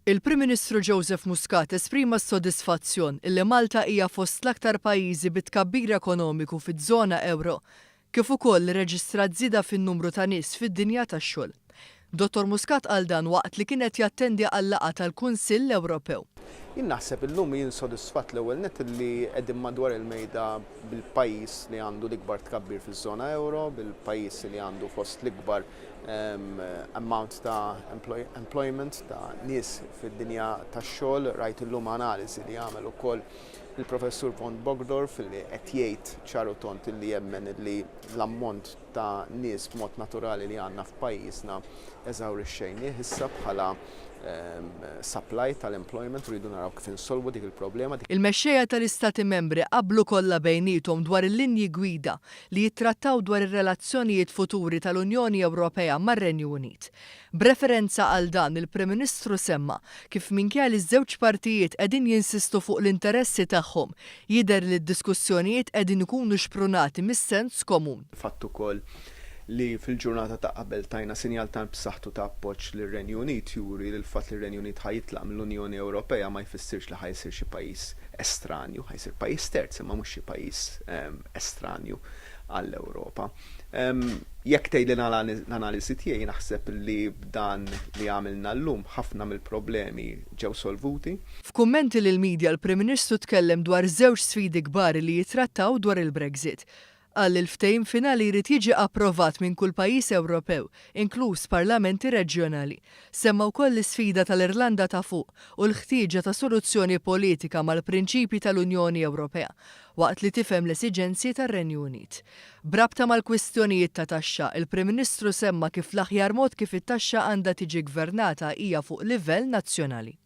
Il-Prim Ministru Joseph Muscat esprima s-sodisfazzjon illi Malta hija fost l-aktar pajjiżi bi tkabbir ekonomiku fiż-żona ewro, kif ukoll li rreġistrat żieda fin-numru ta' nies fid-dinja tax-xogħol. Dottor Muscat qal dan waqt li kien qed jattendi għal-laqgħa tal-Kunsill Ewropew. Jien naħseb illum jien sodisfatt l-ewwel nett li qegħdin madwar il-mejda bil-pajjiż li għandu l-ikbar tkabbir fiż-żona ewro, bil-pajjiż li għandu fost l-ikbar amount ta' employment ta' nies fid-dinja tax-xogħol. Rajt illum analiżi li għamel ukoll il-Professur von Bogdorf li qed jgħid ċar u tond li jemmen li l-ammont ta' nies b'mod naturali li għandna f'pajjiżna eżawrixxejnieh issa bħala supply tal-employment u rridu naraw kif insolvu dik il-problema. Il-mexxejja tal-Istati Membri qablu kollha bejniethom dwar il-linji gwida li jittrattaw dwar ir-relazzjonijiet futuri tal-Unjoni Ewropea mar-Renju Unit. B'referenza għal dan, il-Prim Ministru semma kif minkejja li ż-żewġ partijiet qegħdin jinsistu fuq l-interessi tagħhom, jidher li d-diskussjonijiet qegħdin ikunu xprunati mis-sens komun. Il-fatt ukoll li fil-ġurnata ta' qabel tajna sinjal tant b'saħħtu ta' appoġġ lir-Renju Unit juri li l-fatt li r-Renju Unit ħa jitlaq mill-Unjoni Ewropea ma jfissirx li ħa jsir xi pajjiż estranju, ħa jsir pajjiż terz imma mhux xi pajjiż estranju għall-Ewropa. Jekk tgħidli l-analiżi tiegħi naħseb li b'dan li għamilna llum ħafna mill-problemi ġew solvuti. F'kummenti lill-media l-Prim Ministru tkellem dwar żewġ sfidi kbar li jittrattaw dwar il-Brexit. Qal li l-ftehim finali jrid jiġi approvat minn kull pajjiż Ewropew, inkluż parlamenti reġjonali. Semma wkoll l-isfida tal-Irlanda ta' Fuq u l-ħtieġa ta' soluzzjoni politika mal-prinċipji tal-Unjoni Ewropea, waqt li tifhem l-esiġenzi tar-Renju Unit. B'rabta mal-kwistjonijiet ta' taxxa, il-Prim Ministru semma kif l-aħjar mod kif it-taxxa għandha tiġi gvernata hija fuq livell nazzjonali.